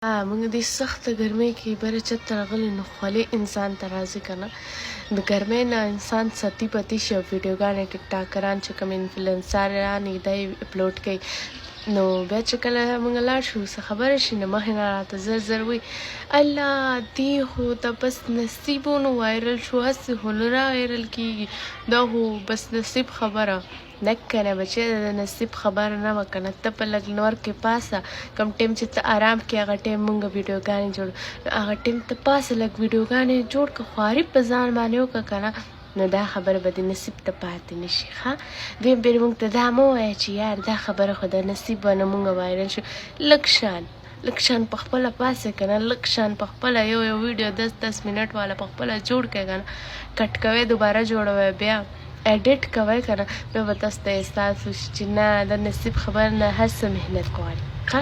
موږ دې سخته ګرمۍ کې بره چت ته راغلي نو خولې انسان ته راځي که نه، د ګرمۍ نه انسان ستي پتي شي او ویډیوګانې ټیک ټاکران چې کوم انفلوینسران یې دی اپلوډ کوي، نو بیا چې کله موږ لاړ شو څه خبره شي نو مخې نه راته زر زر وایي الله دې خو ته بس نصیب نو وایرل شو، هسې خو نه را وایرل کېږي، دا خو بس نصیب خبره. نه کنه بچیه دا د نصیب خبره نه وه کنه، ته په لږ نور کې پاسه، کوم ټیم چې ته آرام کې هغه ټیم مونږ ویډیوګانې جوړو، نو هغه ټیم ته پاسه لږ ویډیوګانې جوړ که، خواري په ځان باندې وکړه کنه، نو دا خبره به د نصیب ته پاتې نشي. ښه دویم پیر مونږ ته دا مه وایه چې یار دا خبره خو د نصیب وه نو مونږ وایرل شو. لږ شان لږ شان په خپله پاسه کنه، لږ شان په خپله یو یو ویډیو 10 10 منټ والا په خپله جوړ کړه کنه، کټ کوي دوباره جوړوي بیا ایډیټ کوي کنه، بیا به تاسو ته احساس وشي چې نه د نصیب خبر نه، هر څه محنت غواړي. ښه.